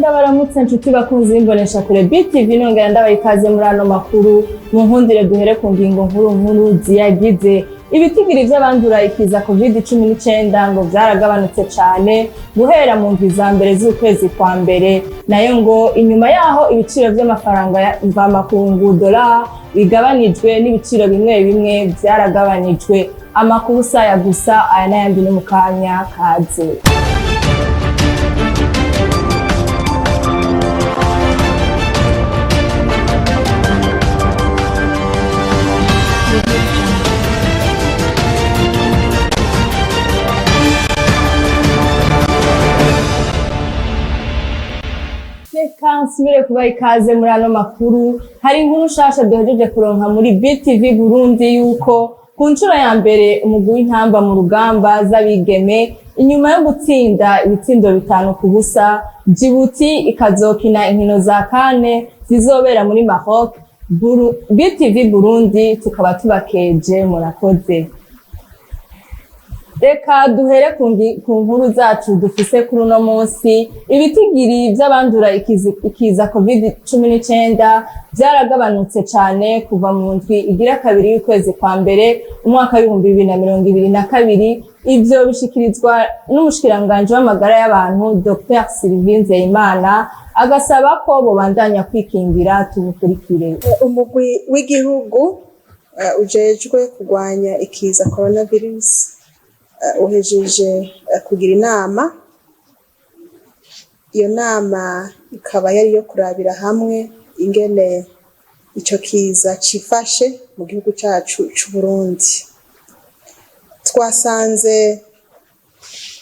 Ndabaramutse nshuti bakunzi b'imbonesha kure BTV, nongera ndabaha ikaze muri ano makuru. Mu nkundire duhere ku ngingo nkuru nkuru ziyagize. Ibitigiri vy'abandura ikiza COVID-19 ngo vyaragabanutse cane guhera mu ndwi za mbere z'ukwezi kwa mbere. Nayo ngo inyuma yaho ibiciro vy'amafaranga mvamakungu dollar bigabanijwe, n'ibiciro bimwe bimwe vyaragabanijwe. Amakuru saya gusa, aya n'ayandi no mu kanya. Kaze. Reka nsubire kubaha ikaze muri ano makuru. Hari inkuru nshasha duhejeje kuronka muri BTV Burundi yuko ku nshuro ya mbere umugwi w'intamba mu rugamba z'abigeme, inyuma yo gutsinda ibitsindo 5-0 Djibouti, ikazokina inkino za kane zizobera muri Maroc. BTV Burundi tukaba tubakeje, murakoze. Reka duhere ku nkuru zacu dufise kuri uno munsi. Ibitigiri vy'abandura ikiza COVID-19 vyaragabanutse cane kuva mu ndwi igira kabiri y'ukwezi kwa mbere umwaka w'2022. Ivyo bishikirizwa n'umushikiranganji w'amagara y'abantu, Dr Sylvie Nzeyimana, agasaba ko bobandanya kwikingira. Tumukurikire. Umugwi w'igihugu ujejwe kurwanya ikiza coronavirus uhejeje kugira inama. Iyo nama ikaba yari iyo kurabira hamwe ingene ico kiza cifashe mu gihugu cacu c'Uburundi. Twasanze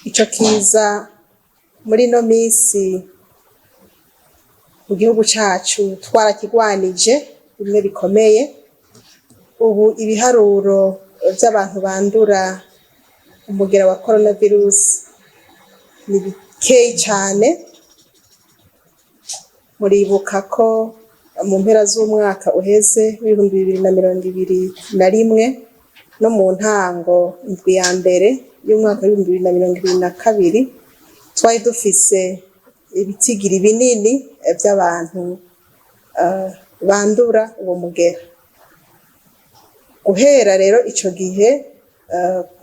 ico kiza muri ino misi mu gihugu cacu twarakigwanije bimwe bikomeye. Ubu ibiharuro vy'abantu bandura umugera wa coronavirus ni bikeyi cane. Muribuka ko mu mpera z'umwaka uheze w'2021 no mu ntango indwi ya mbere y'umwaka w'2022 twari dufise ibitigiri binini vy'abantu bandura uwo mugera. Guhera rero ico gihe,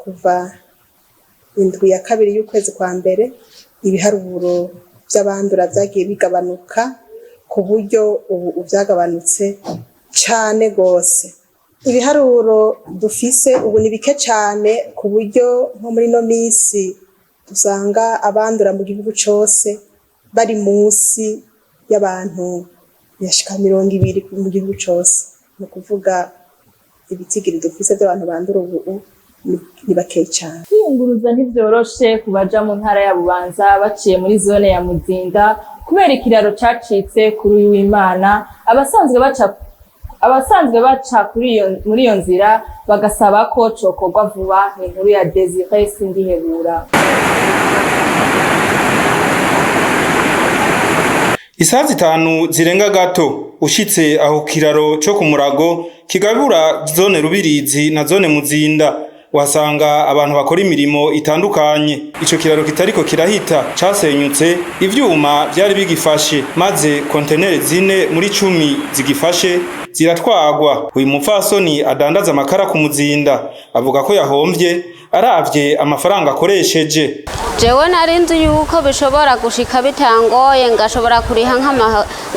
kuva indwi ya kabiri y'ukwezi kwa mbere, ibiharuro vy'abandura vyagiye bigabanuka ku buryo ubu vyagabanutse cane gose. Ibiharuro dufise ubu ni bike cane, ku buryo nko muri ino misi usanga abandura mu gihugu cose bari musi y'abantu yashika 20 mu gihugu cose. Ni ukuvuga ibitigiri dufise vy'abantu bandura ubu ni bakeyi cane. Kwiyunguruza ntivyoroshe ku baja mu ntara ya Bubanza baciye muri zone ya Muzinda kubera ikiraro cacitse kuri uyu w'Imana. Abasanzwe baca kuri iyo muri iyo nzira bagasaba ko cokorwa vuba. Ni inkuru ya Desire Sindihebura. Isaha 5 zirenga gato ushitse aho kiraro co ku Murago kigabura zone Rubirizi na zone Muzinda, uhasanga abantu bakora imirimo itandukanye. Ico kiraro kitariko kirahita casenyutse, ivyuma vyari bigifashe, maze kontenere 4 muri 10 zigifashe ziratwagwa. Uyu mupfasoni adandaza amakara ku Muzinda avuga ko yahomvye aravye amafaranga akoresheje. Jewe nari nzi yuko bishobora gushika bitangoye, ngashobora kuriha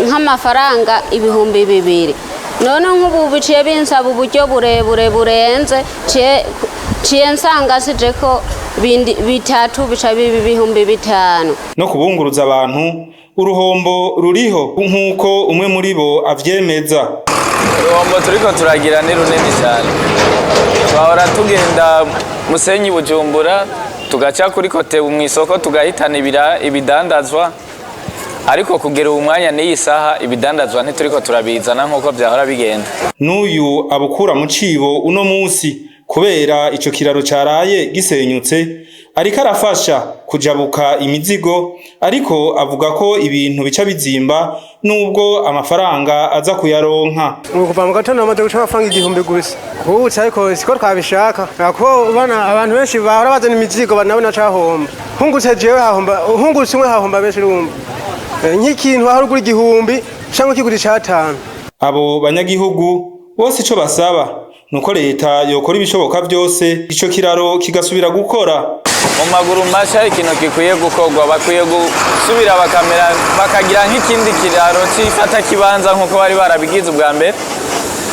nk'amafaranga 2000. None nk'ubu biciye binsaba uburyo burebure burenze. Ciye nsanga sije ko bindi bitatu bica biba 5000. No kubunguruza abantu uruhombo ruriho, nk'uko umwe muri bo avyemeza. Uruhombo turiko turagira ni runini cyane. Twahora tugenda Musenyi, Bujumbura, tugaca kuri kote mu isoko, tugahitana ibidandazwa, ariko kugera ubu mwanya n'iyi saha ibidandazwa ntituriko turabizana nk'uko vyahora bigenda. N'uyu abukura mu cibo uno musi kubera ico kiraro caraye gisenyutse, ariko arafasha kujabuka imizigo, ariko avuga ko ibintu bica bizimba nubwo amafaranga aza kuyaronka. Ubu kuva mu gatondo bamaze guca amafaranga 1000 gusa kuwutse, ariko siko twabishaka kuko ubona abantu benshi bahora bazana imizigo nabo nacahomba. Hungutse jewe hahomba, hungutse umwe hahomba benshi. Urumva Nk'ikintu aho ugura 1000 cyangwa ukigura 5. Abo banyagihugu bose ico basaba nuko leta yokora ibishoboka vyose ico kiraro kigasubira gukora. Mu maguru masha, ikintu gikwiye gukorwa, bakwiye gusubira bakamera bakagira nk'ikindi kiraro c'ifata kibanza nk'uko bari barabigize ubwa mbere,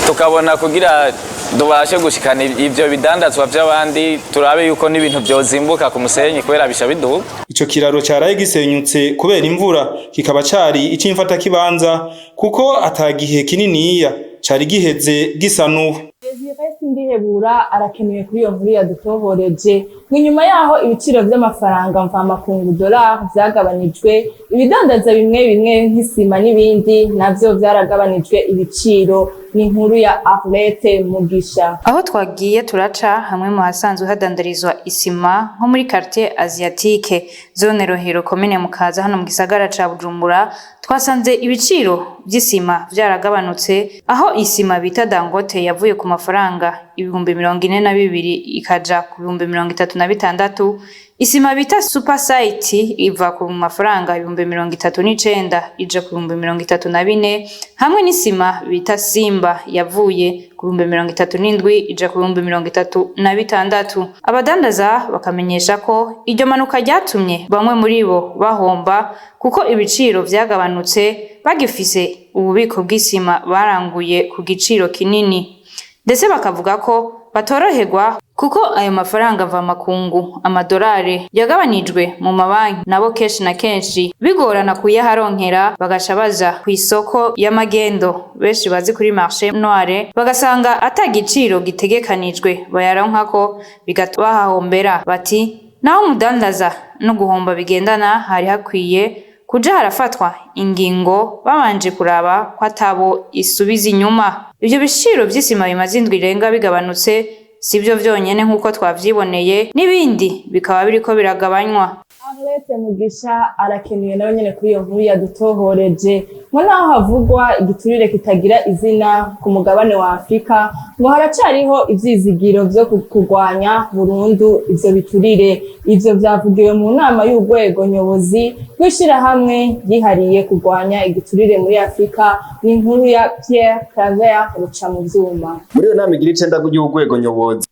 tukabona kugira tubashe gushikana ivyo bidandazwa vy'abandi, turabe yuko n'ibintu vyozimbuka ku musenyi kubera bisha biduga. Ico kiraro caraye gisenyutse kubera imvura, kikaba cari ic'imfatakibanza kuko ata gihe kininiya cari giheze gisanuwe. Desire Sindihebura arakenewe kuri iyo nkuru yadutohoreje. Ngo inyuma yaho ibiciro vy'amafaranga mvamakungu dollar vyagabanijwe, ibidandaza bimwe bimwe nk'isima n'ibindi navyo vyaragabanijwe ibiciro. Ni inkuru ya Arlette Mugisha. Aho twagiye turaca hamwe mu hasanzwe hadandarizwa isima, nko muri quartier Asiatique, zone Rohero, komine Mukaza, hano mu gisagara ca Bujumbura, twasanze ibiciro vy'isima vyaragabanutse, aho isima bita Dangote yavuye ku mafaranga 42.000 ikaja ku 36.000. Isima bita Super Site iva ku mafaranga 39.000 ija ku 34.000, hamwe n'isima bita Simba yavuye ku 37.000 ija ku 36.000. Abadandaza bakamenyesha ko iryo manuka ryatumye bamwe muri bo bahomba, kuko ibiciro vyagabanutse bagifise ububiko bw'isima baranguye ku giciro kinini, ndetse bakavuga ko batoroherwa kuko ayo mafaranga mvamakungu, amadolari, yagabanijwe mu mabanki, nabo kenshi na kenshi bigorana kuyaharonkera, bagaca baja ku isoko y'amagendo benshi bazi kuri marché noire, bagasanga ata giciro gitegekanijwe bayaronkako, bigatuma bahahombera. Bati naho umudandaza no guhomba bigendana, hari hakwiye kuja harafatwa ingingo babanje kuraba ko atabo isubiza inyuma. Ivyo biciro vy'isima bimaze indwi irenga bigabanutse sivyo vyonyene, nk'uko twavyiboneye, n'ibindi bikaba biriko biragabanywa. Arlette Mugisha arakenewe nawe nyene kuri iyo nkuru yadutohoreje. Ngo naho havugwa igiturire kitagira izina ku mugabane wa Afrika, ngo haracariho ivyizigiro vyo kurwanya burundu ivyo biturire. Ivyo vyavugiwe mu nama y'urwego nyobozi rw'ishirahamwe ryihariye kurwanya igiturire muri Afrika. Ni inkuru ya Pierre Claver Ruca mu vyuma. Muri iyo nama igira icenda y'urwego nyobozi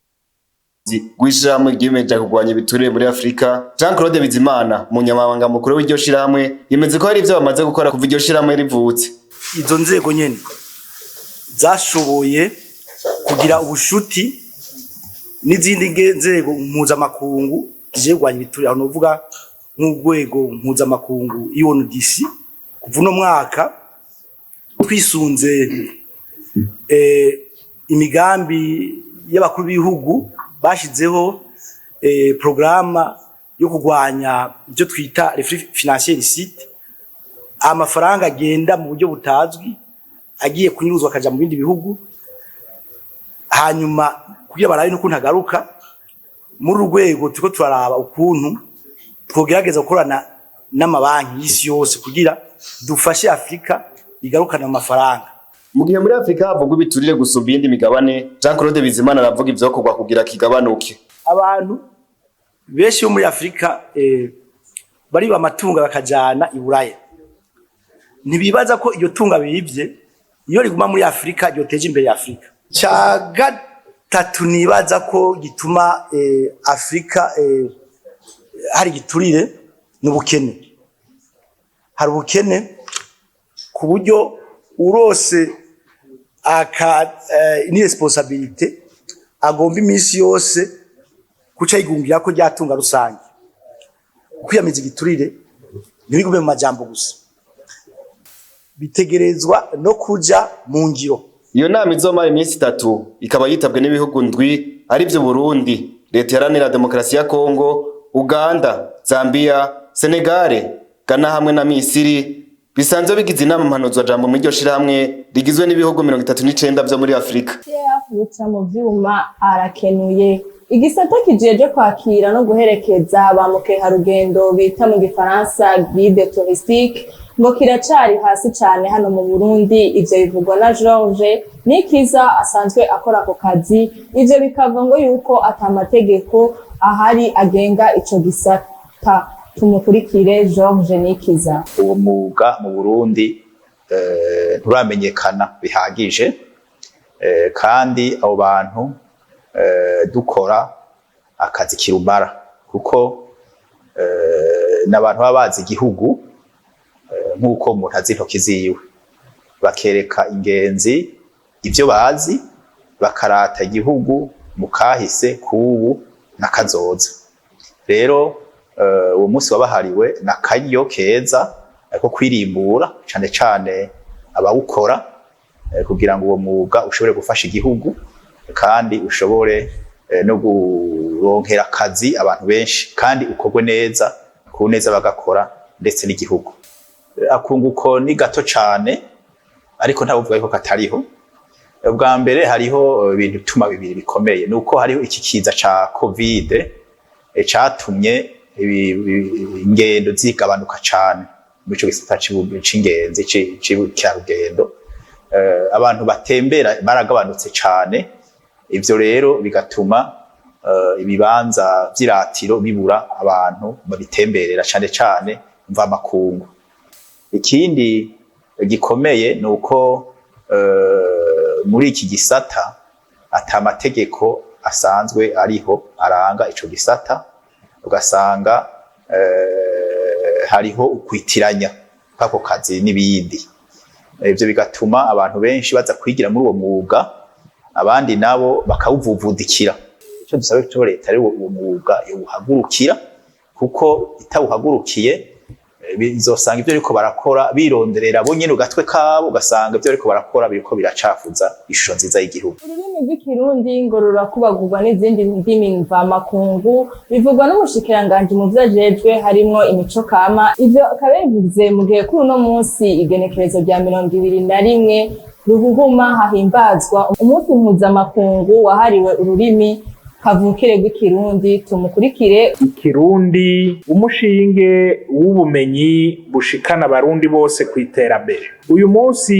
rw'ishirahamwe ryiyemeje kurwanya ibiturire muri Afurika, Jean Claude Bizimana, umunyamabanga mukuru w'iryo shirahamwe, yemeze ko hari ivyo bamaze gukora kuva iryo shirahamwe rivutse. Izo nzego nyene zashoboye kugira ubushuti n'izindi nzego mpuzamakungu zije kurwanya ibiturire, aho novuga nk'urwego mpuzamakungu UNODC. Kuva uno mwaka, twisunze imigambi y'abakuru b'ibihugu, bashizeho porogaramu yo kurwanya ibyo twita les flux financiers illicites, amafaranga agenda mu buryo butazwi, agiye kunyuruzwa akaja mu bindi bihugu, hanyuma kugira barabe n'ukuntu agaruka. Muri uru rwego turiko turaraba ukuntu twogerageza gukorana n'amabanki y'isi yose kugira dufashe Afurika igarukana amafaranga. Mu gihe muri Afurika havugwa ibiturire gusumba iyindi migabane, Jean Claude Bizimana aravuga ivyokorwa kugira kigabanuke. Abantu benshi bo muri Afurika bariba amatunga bakajana i Buraya, ntibibaza ko iryo tunga bibye iyo riguma muri Afurika ryoteje imbere Afurika. Ca gatatu nibaza ko gituma Afurika hari igiturire ni ubukene. Hari ubukene ku buryo urose aka ni responsabilité agomba iminsi yose kuca yigungira ko ryatunga rusange. Kwiyamiza igiturire ntibigume mu majambo gusa, bitegerezwa no kuja mu ngiro. Iyo nama izomara iminsi 3, ikaba yitabwe n'ibihugu ndwi, arivyo Burundi, Leta Iharanira Demokarasi ya Kongo, Uganda, Zambia, Senegale, Ghana hamwe na Misiri, bisanzwe bigize inama mpanuzwajambo muri iryo shirahamwe rigizwe n'ibihugu 39 vyo muri Afurika. Ruca mu vyuma arakenuye. Igisata kijeje kwakira no guherekeza ba mukerarugendo bita mu gifaransa guide touristique ngo kiracari hasi cane hano mu Burundi. Ivyo bivugwa na George Nikiza asanzwe akora ako kazi. Ivyo bikava ngo yuko ata mategeko ahari agenga ico gisata. Tumukurikire, George Nikiza. Uwo mwuga mu Burundi nturamenyekana bihagije, kandi abo bantu dukora akazi kirumara, kuko n'abantu baba bazi igihugu nk'uko umuntu azi intoki ziwe, bakereka ingenzi ivyo bazi, bakarata igihugu mu kahise, kubu na kazoza. Rero uwo munsi wabahariwe na karyo keza ko kwirimbura, cane cane abawukora, kugira ngo uwo mwuga ushobore gufasha igihugu kandi ushobore no guronkera akazi abantu benshi, kandi ukorwe neza ku neza bagakora ndetse n'igihugu. Akunguko ni gato cane, ariko ntabuvuga yuko katariho. Ubwa mbere, hariho ibintu bituma bibiri bikomeye, nuko hariho iki kiza ca Covid catumye ingendo zigabanuka cane muri ico gisata c'ingenzi, c'ubukerarugendo. Abantu batembera baragabanutse cane. Ivyo rero bigatuma ibibanza vy'iratiro bibura abantu babitemberera, cane cane mvamakungu. Ikindi gikomeye ni uko muri iki gisata ata mategeko asanzwe ariho aranga ico gisata, ugasanga hariho ukwitiranya kw'ako kazi n'ibindi. Ivyo bigatuma abantu benshi baza kwigira muri uwo mwuga, abandi nabo bakawuvuvudikira. Ico dusaba co leta rero, uwo mwuga yowuhagurukira, kuko itawuhagurukiye bizosanga ivyo bariko barakora bironderera bo nyene ugatwe kabo, ugasanga ivyo bariko barakora biriko biracafuza ishusho nziza y'igihugu. Ururimi rw'Ikirundi ngo rurakubagurwa n'izindi ndimi mvamakungu, bivugwa n'umushikiranganji mu vyo ajejwe harimwo imico kama. Ivyo akaba yabivuze mu gihe kuri uno munsi, igenekerezo rya 21 Ruhuhuma, hahimbazwa umunsi mpuzamakungu wahariwe ururimi kavukire rw'Ikirundi. Tumukurikire. Ikirundi, umushinge w'ubumenyi bushikana Abarundi bose ku iterambere. Uyu munsi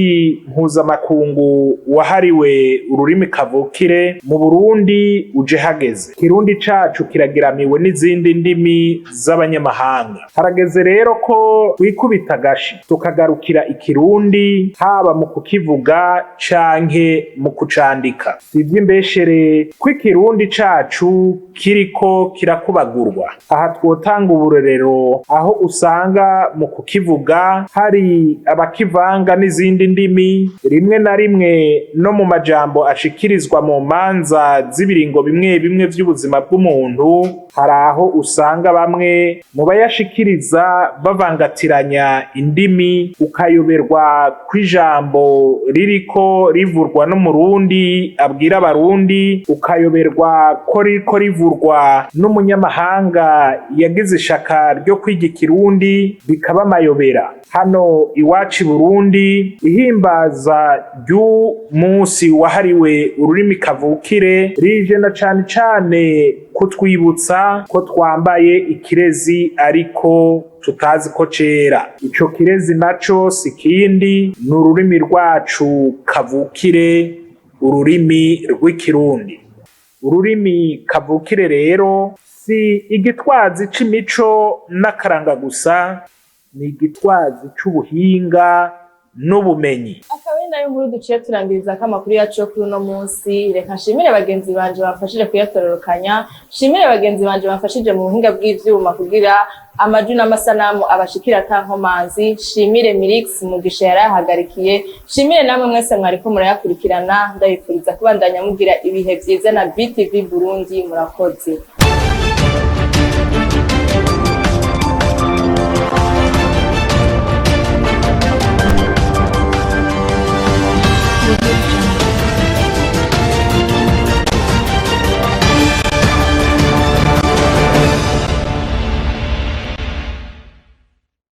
mpuzamakungu wahariwe ururimi kavukire mu Burundi uje hageze. Kirundi cacu kiragiramiwe n'izindi ndimi z'abanyamahanga. Harageze rero ko twikubita agashi tukagarukira Ikirundi, haba mu kukivuga canke mu kucandika. Si ivy'imbeshere ko Ikirundi cacu kiriko kirakubagurwa. Aha twotanga uburorero, aho usanga mu kukivuga hari abakivanga n'izindi ndimi, rimwe na rimwe no mu majambo ashikirizwa mu manza z'ibiringo bimwe bimwe vy'ubuzima bw'umuntu, hari aho usanga bamwe mu bayashikiriza bavangatiranya indimi, ukayoberwa kw'ijambo ririko rivurwa n'Umurundi abwira Abarundi, ukayoberwa ko ririko rivurwa n'umunyamahanga yagize ishaka ryo kwiga Ikirundi, bikaba amayobera. Hano iwacu i Burundi, ihimbaza ry'umunsi wahariwe ururimi kavukire rije na cane cane kutwibutsa ko twambaye ikirezi ariko tutazi ko cera. Ico kirezi naco si kindi, ni ururimi rwacu kavukire, ururimi rw'Ikirundi. Ururimi kavukire rero si igitwazi c'imico n'akaranga gusa, ni igitwazi c'ubuhinga n'ubumenyi. Akaba ari nayo nkuru duciye turangiriza ko amakuru yacu yo kuri uno munsi. Reka nshimire bagenzi banje bamfashije kuyatororokanya, nshimire bagenzi banje bamfashije mu buhinga bw'ivyuma kugira amajwi n'amasanamu abashikira ata nkomanzi, nshimire Mirix Mugisha yarayahagarikiye, nshimire namwe mwese mwariko murayakurikirana. Ndabifuriza kubandanya mugira ibihe vyiza na BTV Burundi. Murakoze.